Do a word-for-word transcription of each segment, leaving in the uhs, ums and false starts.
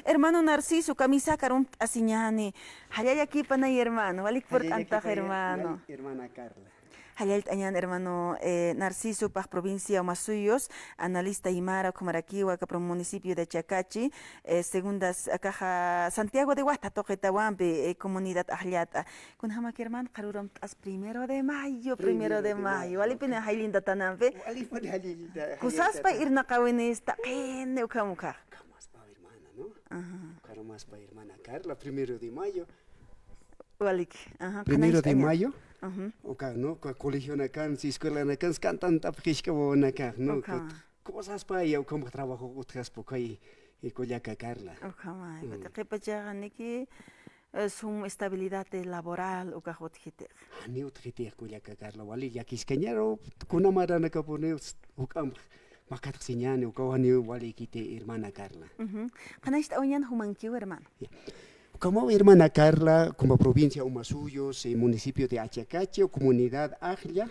Hermano Narciso, kamisaka arumt'asiñäni. Jallallakïpanay, hermano. Walik purt'antax, hermano. Jallallakïpanay, hermana Carla. Jallallt'añän, hermano, eh, Narciso, pax provincia Omasuyos, analista aymara, ukhamarakiwa aka pro-, municipio de Achacachi, eh, segundas, akaxa Santiago de Huasta tuqitawampi, eh, comunidad Ajllata. Kunjamak, hermano, qharürumt'as primero de mayo, primero de mayo. Walipini jallïntatanampi. Walipini jallïnta. Kusaspa irnaqawinista, qini ukham ukhax. Ukhamaspa, hermana, ¿no? Ajá. Ukharumaspa, hermana Carla, primero de mayo. Walik. Ajá, primero de mayo. Ajá. Uka, ¿no? Uka colegionakan, si escuelanakan, kantantapxishka wawanakax, ¿no? Uka. Kusaspa, ya, ukhamax trabajo utjaspa, ukhay, eh, kullaka Carla. Ukhamay, mm, qhipachaxa niki, eh, sum estabilidad laboral ukax utjitix. Janiw utjitix, kullaka Carla, wali llakiskañaru, kuna maranakapuniw juk'amp makatxsiñäni, ukaw janiw walikiti, hermana Carla. Ujú. Qhanañcht'awayañäni jumankiw, hermano. Ya. Ukhamaw, hermana Carla, como provincia Omasuyos, eh, municipio de Achacachi, comunidad Ajlla,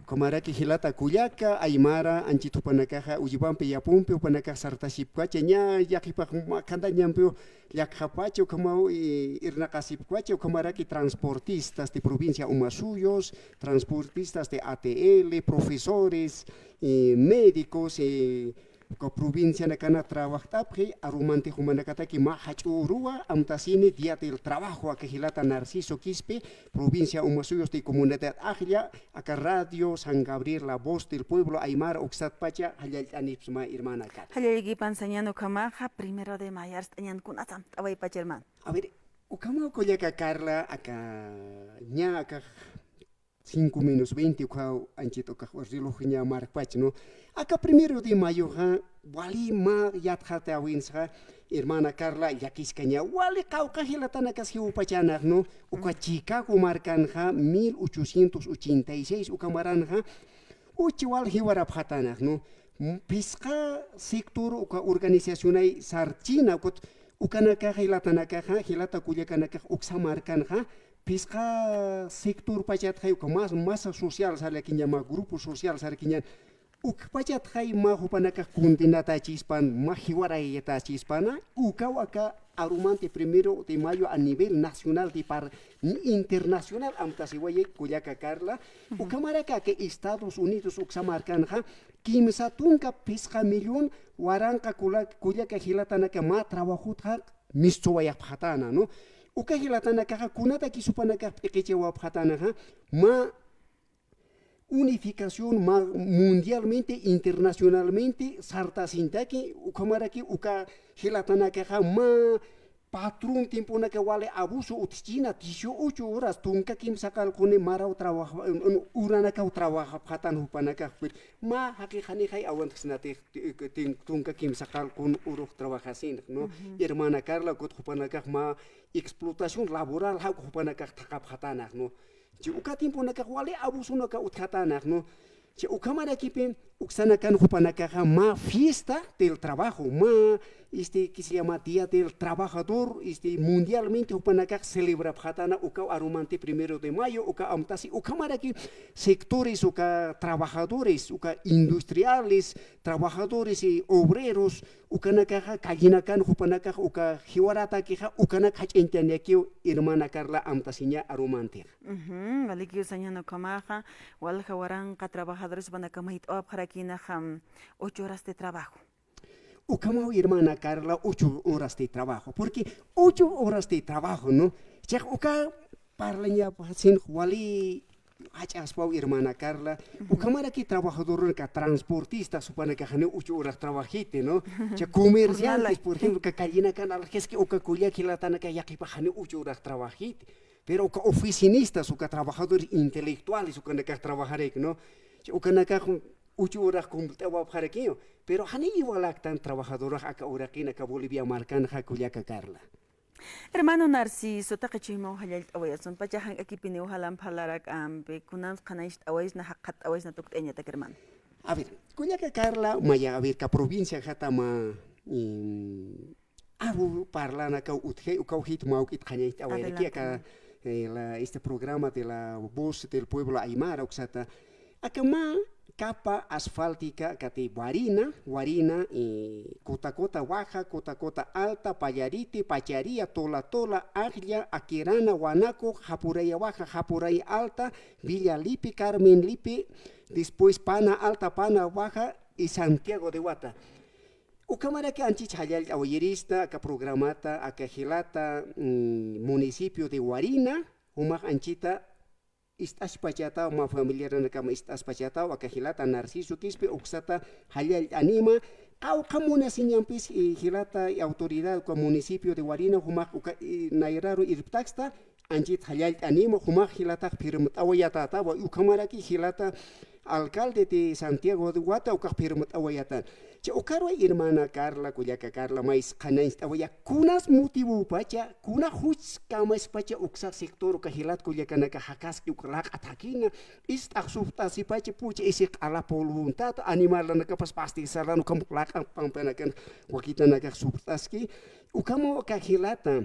ukhamaraki jilata kullaka aymara, anchit jupanakaxa uywampi yapumpi jupanakax sartasipkacha, ña yaqhipax mä khantañampiw llakxapacha, ukhamaw, eh, irnaqasipkacha, ukhamaraki transportistas de provincia Omasuyos, transportistas de A T L, profesores, eh, médicos, eh, uka provincianakana trabajt'apxi, arumanti jumanakataki mä jach'uruwa amtasini Día del Trabajo, aka jilata Narciso Quispe, provincia Omasuyos de comunidad Ajlla, aka Radio San Gabriel, La Voz del Pueblo Aymara, uksatpacha jallallt'anipxsma, hermana Carla. Jallallkipan sañäni ukhamaxa, primero de mayo arst'añäni, kunatsa amtawaypacha, hermano. A ver, ukhamaw kullaka Carla, aka ña aka cinco menos veinte, uka anchit uka reloj ña markpach, ¿no? Aka primero de mayoxa, wali mä yatxatäwinsa, hermana Carla, llakiskaña, wali qawqha jilatanakas jiwapachänx, ¿no? Uka Chicago markanxa, mil ochocientos ochenta y seis, uka maranxa, uchi wal jiwarapxatänx, ¿no? Phisqa sector uka organizacionay sarchina, ukut ukanakaxa jilatanakaxa, jilata kullakanakax uksa markanxa, phisqa sector pachatxay uka mas, masa social sarkiña, mä grupo social sarkiñan, ukpachatxay mä jupanakax condenatachispan, mä jiwarayatächispana, ukaw aka arumanti primero de mayo a nivel nacional de par-, internacional amtasiwayi kullaka Carla, ujú, ukhamaraki aka Estados Unidos uksa markanxa, kimsa tunka phisqa millón waranqa kula-, kullaka jilatanaka mä trabajotxa mistsuwayapxatäna, ¿no? Uka jilatanakaxa kunatakis jupanakax p'iqichawapxatänaxa, mä unificación, mä mundialmente, internacionalmente sartasintaki, ukhamaraki uka jilatanakaxa mä patrón tiemponaka wali abuso utjchina, dieciocho horas, tunka kimsa qallquni maraw trabaja-, uranakaw trabajapxatän jupanakax, pero mä jaqix janixay awantxsinatix, ti-, tin-, tunka kimsa qallqun urux trabajasinx, ¿no? Ujú. Hermana Carla, ukut jupanakax mä explotación laboral jawk jupanakax thaqhapxatänx, ¿no? Chi uka tiemponakax wali abusonaka utjatänx, ¿no? Chi ukhamarakipi uksanakan jupanakaxa mä fiesta del trabajo, mä, este, que se llama Día del Trabajador, este, mundialmente jupanakax celebrapxatäna, ukaw arumanti primero de mayo, uka amtasi, ukhamaraki sectores, uka trabajadores, uka industriales, trabajadores y obreros, ukanakaxa, callinakan jupanakax, uka jiwaratakixa, ukanak jach'añtaniyakiw, hermana Carla, amtasiña arumanti. Ujú, walikiw sañäni ukhamaxa, walja waranqa trabajadores jupanakax mayt'awapxarakïnaxa, mm, ocho horas de trabajo. Ukhamaw, hermana Carla, ocho horas de trabajo, porque ocho horas de trabajo, ¿no? Chiqa uka parlañapasin wali jach'aspaw, hermana Carla, ukhamaraki trabajadorunaka transportistas jupanakax janiw ocho horas trabajiti, ¿no? Chiqa comerciantes, por ejemplo, uka callinakan aljasqi uka kullak jilatanakax yaqhipax janiw ocho horas trabajiti. Pero uka oficinistas, uka trabajadores intelectuales, ukanakax trabajaraki, ¿no? Ukanakax ocho horas cumplt'awapxarakiw. Pero janiw igualaktan trabajadorux aka uraqin aka Bolivia markanxa, kullaka Carla. Hermano Narciso, taqi chuymaw jallallt'awayasun, pacha jank'akipiniw jalamp jalarak ampi, kunans qhanañcht'awaysna, jaqhatt'awaysna tukt'ayañatak, hermano. A ver, kullaka Carla, maya, a ver, aka provinciajata mä, mm, aru parlanakaw utji, ukaw jit mä juk'it qhanañcht'awayaraki, adelante, aka, eh, la, este programa de La Voz del Pueblo Aymara uksata, aka mä capa asfáltica, kati Warina, Warina, eh, Cotacota Baja, Cotacota Alta, Pallariti, Pacharía, Tola Tola, Ajlla, Aquirana, Huanaco, Japuraya Baja, Japuraya Alta, Villa Lipi, Carmen Lipi, después Pana Alta, Pana Baja y Santiago de Huata. Ukhamaraki anchhit jallallt'awayirista aka programata, aka jilata, mm, municipio de Warina, jumax anchhita ist'aspachataw, mä familiaranakama ist'aspachataw, aka jilata Narciso Quispe uksata jallallt'anima, qawqha munasiñampis, eh, jilata autoridad uka municipio de Warina, jumax uka, eh, nayraru irptaksta, anchhit jallallt'anima, jumax jilatax phirmt'awayatatawa, ukhamaraki jilata alcalde de Santiago de Huata ukax phirmt'awayatan. Cha ukaruwa hermana Carla, kullaka Carla, mays qhanañcht'awaya, kunas motivopacha, kuna juch kamaspacha uksa sector uka jilat kullakanaka jakaski uk laq'a thakina, ist'ax supt'asipacha pucha isi q'ala polvontata, animalanakapas pastizarlan ukham laq'a pampanakan wakitanakax supt'aski, ukham uka jilata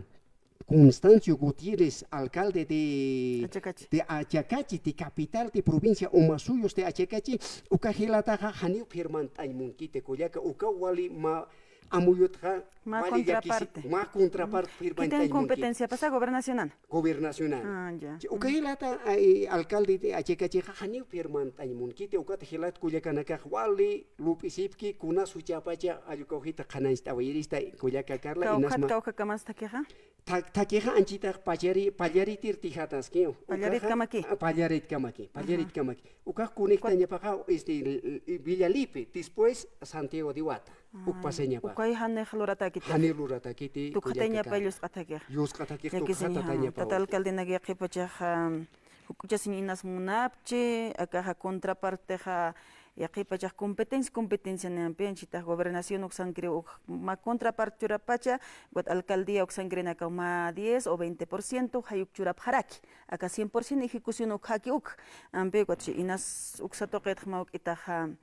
Constancio Gutiérrez, alcalde de Achacachi, de Achacachi, de capital de provincia Omasuyos de Achacachi, uka jilataxa janiw phirmant'añ munkiti kullaka, uka wali mä amuyutxa, mä wali llakisi, contraparte, mä contraparte phirmant'añ munkiti. Competencia pasa gobernacional. Gobernacional. Ah, ya. Uka jilata, ay, alcalde de Achacachixa janiw phirmant'añ munkiti, ukat jilat kullakanakax wali lup'isipki, kunas juchapacha allukawjita qhanañcht'awayirista kullaka Carla, kawkhat inasma kawkha kamas thakixa. Thak-, thakixa anchhitax pallari-, pallaritir tijataski. Pallaritkamaki. Ukaxa, ah, pallaritkamaki, pallaritkamaki. Ukax conectañapaxa, este, l-, l-, Villa Lipe, después Santiago de Huata. Ah, uk pasañapaxa. Ukay janix luratakiti. Janix luratakiti, tukxatañapa kullaka Carla. Llusq'atakix. Llusq'atakix, llakisiña, tukxatatañapa. Tata alcaldenak yaqhipachaxa, juk'uchasiñ inas munapchi, akaxa contrapartexa, yaqhipachax competencia, competencia niampi, anchhitax gobernación uksankiri uk mä contraparte churapacha, ukat alcaldía uksankirinakaw mä diez o veinte por ciento, jay uk churapxaraki. Aka cien por ciento ejecución ukjaki uk. Ampi, ukat inas uksa tuqitx mä juk'itaxa,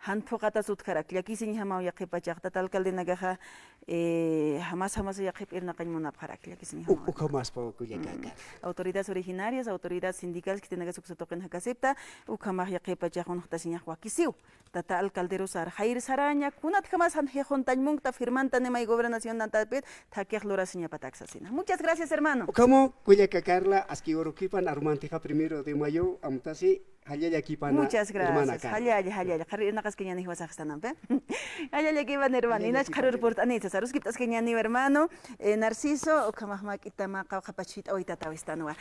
jan phuqatas utjaraki, llakisiñjamaw yaqhipachax, tata alcaldenakaxa, eh, jamas, jamas yaqhip irnaqañ munapxaraki, llakisiñjamaw. Uk-, ukhamaspa kullaka Carla. Autoridades originarias, autoridades sindicales, khitinakas uksa tuqin jakasipta, ukhamax yaqhipachax unxtasiñax wakisiw. Tata alcalderusar, jayir saraña, kunatjamas jan jiquntañ munkta firmantanimay gobernación nantatpit, thakix lurasiñapatak sasina. Muchas gracias, hermano. Ukhamaw, kullaka Carla, aski urukipan armantixa primero de mayo, amtasi, jallallakipan, hermana Carla. Muchas gracias. Jallalla, jallalla. Qhari irnaqaskañäni jiwasax istanampi. Jallallakipan, hermano. Jallalla, inas qhari urpurt'anisa, saruskipt'askañäni, hermano. Eh, Narciso, ukhamax mä k'ita mä qawqha pachit'awaytataw istanwa.